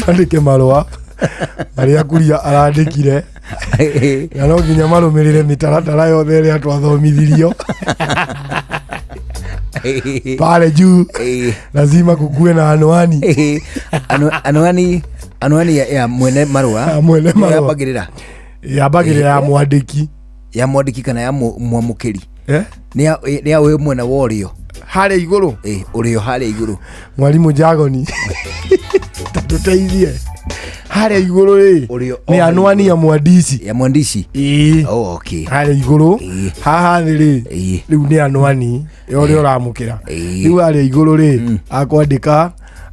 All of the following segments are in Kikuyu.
Twandĩke marũa marĩa Kuria arandĩkire, na no nginya marũmĩrĩre mĩtaratara yothe ĩrĩa twathomithirio pale juu. Lazima kukuwe na anwani. Anwani ya mwene marũa. Ya mwene marũa. Yambagĩrĩra Yambagĩrĩra ya mwandĩki. Ya mwandĩki kana ya mwamũkĩri? Eh? Nĩ ya wĩ mwena wa ũrĩo. Harĩa igũrũ. Ũrĩo harĩa igũrũ. Mwarimũ Jagoni, tũteithie, harĩa igũrũ rĩ? Ũrĩo. Nĩ anwani ya mwandici. Ya mwandishi. Ĩĩ. Oh, okay. Harĩa igũrũ. Haha thĩ rĩ? Rĩu nĩ anwani ya ũrĩa ũramũkĩra. Rĩu harĩa igũrũ rĩ,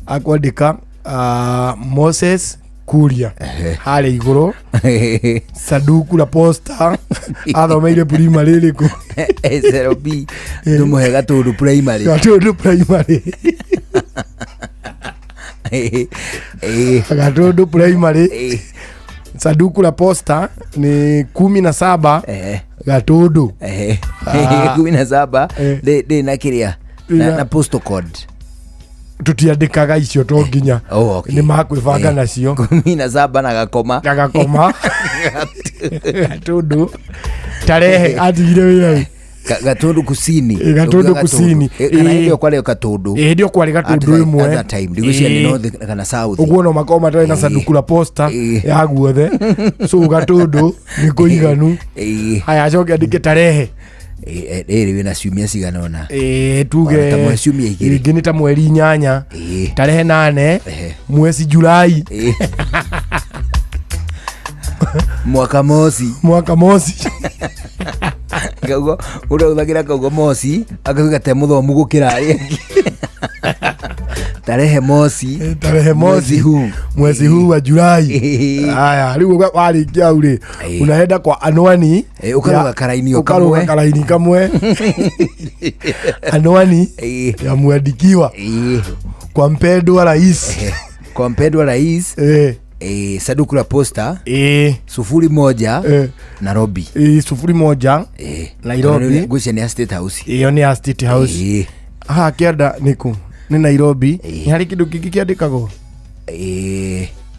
akwandĩka Moses Kuria harĩa igũrũ, sanduku la posta, athomeire primary ĩrĩkũ? SLB, tũmũhe Gatũndũ Primary. Gatũndũ Primary. Gatũndũ Primary, sanduku la posta ni 17, Gatũndũ. Ah. 17. Ndĩ na kĩrĩa na na postal code. Tũtiandĩkaga icio, to nginya Oh, okay. nĩ makwĩbanga nacio. 17 na gakoma. Gagakoma, Gatũndũ. Tarehe atigire wĩra rĩ? Gatũndũ Kusini. Gatũndũ Ũkiuga Kusini. Kana hĩndĩ ĩyo kwarĩ o Gatũndũ. Hĩndĩ ĩyo kwarĩ Gatũndũ ĩmwe. At that time ndigwĩciria nĩ north kana south. Ũguo no makorwo matarĩ na sanduku la posta ya guothe, so Gatũndũ nĩ kũiganu. Haya, acoke andĩke tarehe. Rĩrĩ wĩna ciumia cigana ũna. Tuge Ona ta ciumia 2. Rĩngĩ nĩ ta mweri 8, tarehe 8, mwezi Julai. Mwaka mosi. Mwaka mosi. Kaugo ũrĩa ũthagĩra kaugo mosi akauga te mũthomu gũkĩra arĩa angĩ. Tarehe mosi. Tarehe mosi. Mwezi huu. Mwezi huu wa Julai. Haya, rĩu warĩkia hau rĩ, unaenda kwa anwani. Ũkarũga karaini o ũkarũga kamwe. Karaini kamwe, anwani ya mwandikiwa, kwa mpendwa rais. Kwa mpendwa rais. Sanduku la posta 01, Nairobi. 01, Nairobi. Ngwĩciria nĩ ya State House. Ĩyo nĩ ya State House. Haha kĩanda nĩkũ? Nĩ Nairobi. Nĩ harĩ kĩndũ kĩngĩ kĩandĩkagwo?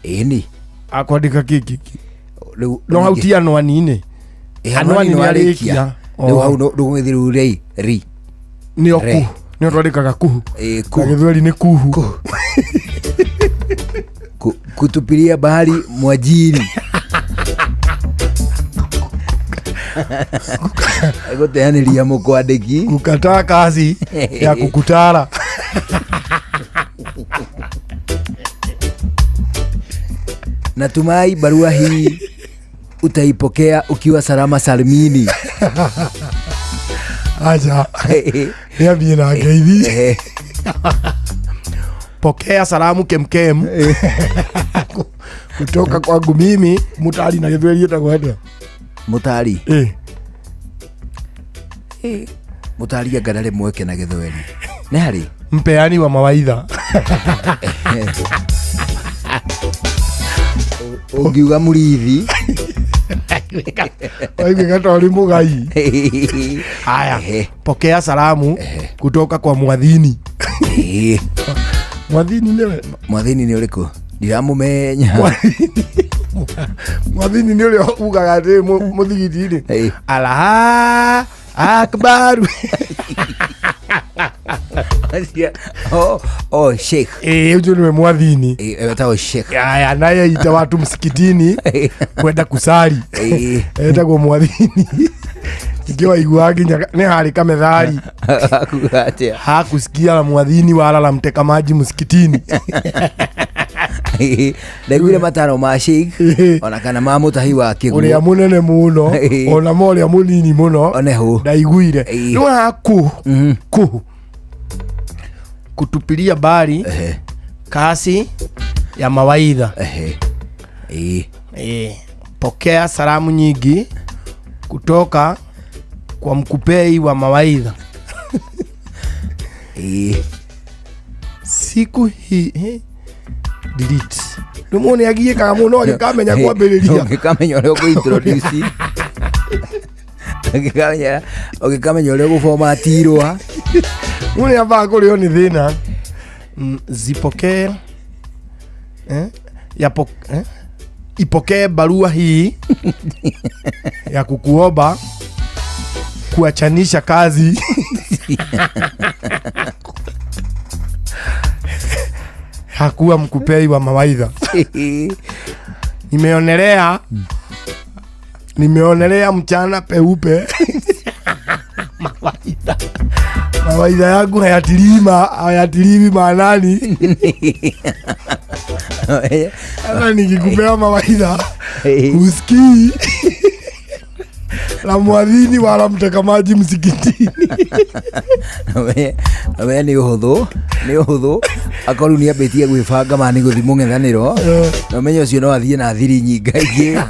Ĩni. Akwandĩka kĩngĩ? Rĩu No hau ti anwani-inĩ. Anwani nĩ nĩ warĩkia. arĩkia. Rĩu hau ndũgũgĩthiĩ rĩu rei ri nĩo Re. kuhu, nĩo twandĩkaga kuhu. Kuhu. Na gĩthweri nĩ kuhu. Kutupilia bahari mwajiri, gũteanĩria mũkwandĩki. Kukataa kazi ya kukutara. Natumai barua hii utaipokea ukiwa salama salimini. Acha niambie na ngeithi, pokea salamu kemkem kutoka kwangu mimi mutari. Na gĩthweri ĩtagwo atĩa? Mũtari. Mũtari anga ndarĩ mweke na gĩthweri nĩ harĩ. Mpeani wa mawaidha. Ũngiuga mũrithi. Waiguĩka ta ũrĩ mũgai. Haya, pokea salamu kutoka kwa mwadhini. Mwadhini nĩwe? Mwathini nĩ ũrĩkũ? Ndiramũmenya. Mwathini nĩ ũrĩa ugaga atĩ mũthigiti-inĩ, Allahu akbar. Oh, sheikh. Ũcio nĩwe mwathini. Wetagwo sheikh. Aya, naye ita watu msikitini kwenda kusali etagwo mwathini. Ingĩ waiguaga nginya nĩ harĩ kamethari. Akuga atĩa? Hakusikia la mwathini wala la mteka maji msikitini. Ndaiguire mataro ma sheikh ona kana ma mũtahi wa ũrĩa kĩguũ. Mũnene mũno ona ma ũrĩa mũnini mũno. One hũ. Ndaiguire rĩu haha ku ku kutupilia mbali kasi ya mawaidha. Pokea salamu nyingi kutoka kwa mkupei wa mawaidha. Siku hii delete. Rĩu mũndũ nĩ agiĩkaga mũno agĩkamenya kwambĩrĩria. Ũngĩkamenya ũrĩa ũkũ-introduce, ũngĩkamenya ũrĩa ũgũbomatirwa. Mũndũ nĩ ambaga kũrĩo nĩ thĩna. Zipokee, Yapo, eh? Ipokee barua hii ya kukuomba kuachanisha kazi hakuwa mkupei wa mawaidha. Nimeonelea mchana peupe mawaidha yangu hayatiliwi maanani. Sasa nikikupea mawaidha husikii la mwadhini wala mteka maji msikitini. We nä å hå thå nä å hå thå akorwo nä ambä tie gwä banga ma nä gå thi må ng'ethanä ro na å menye å cio no athiä na thiri nyingaingä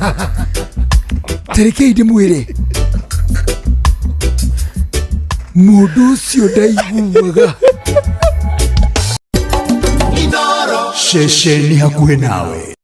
tarekei ndä mwä re må ndå å cio ndaiguaga. Ceceni hakuhĩ nawe.